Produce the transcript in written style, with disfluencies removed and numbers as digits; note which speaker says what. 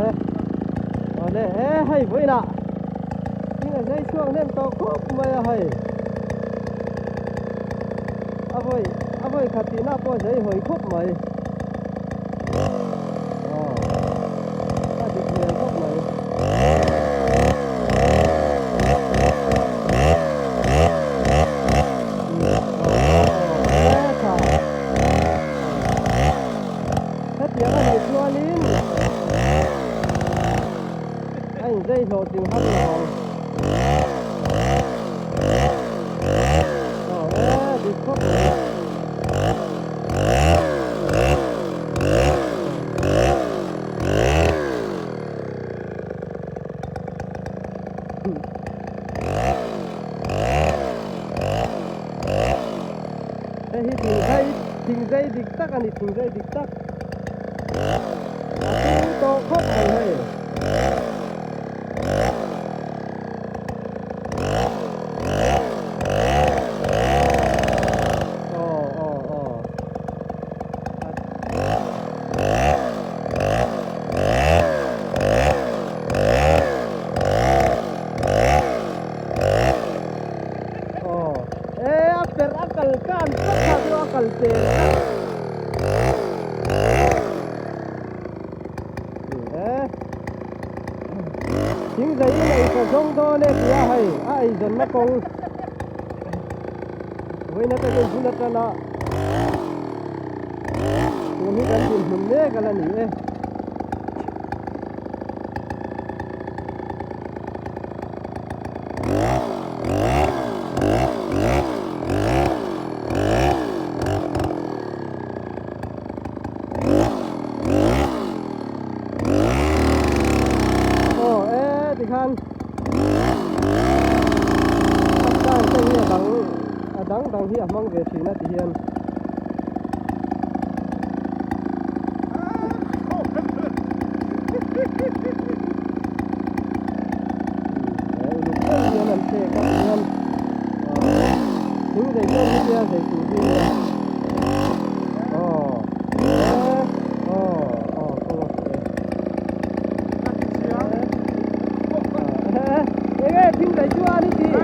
Speaker 1: Ehe Awle e hei vawiinah thing a zai chhuak hnem tawh khawp mai a hei a vawi a vawi khat tihna pawh a zai hawi khawp mai aw a dik hmel khawp mai. Hetiang a nih chuanin a inzei hlawhtling har lo ang. Aw e, dik khawp mai. Hei hi thingzai thingzai dik tak a ni thingzai dik tak a tung tawh khawp mai hei. Aw aw aw. Aw e a perh a kal kan tlat kha chu a kal per tlat e thing zai in ei ka zawng dawn e tia hei a eizawnna kawng vawiin atangin bul atana tun hi kan dinhmun mek a la ni e. Aw e tikhan a style te hi a dang a dang dang hi a hmang ve thin a ti hian. Uluk deuh hian an pek a tihian thing zei chuan hetia zei tur hi nia aw e aw aw kawng a fuh e enge thing zei chu a ni tih.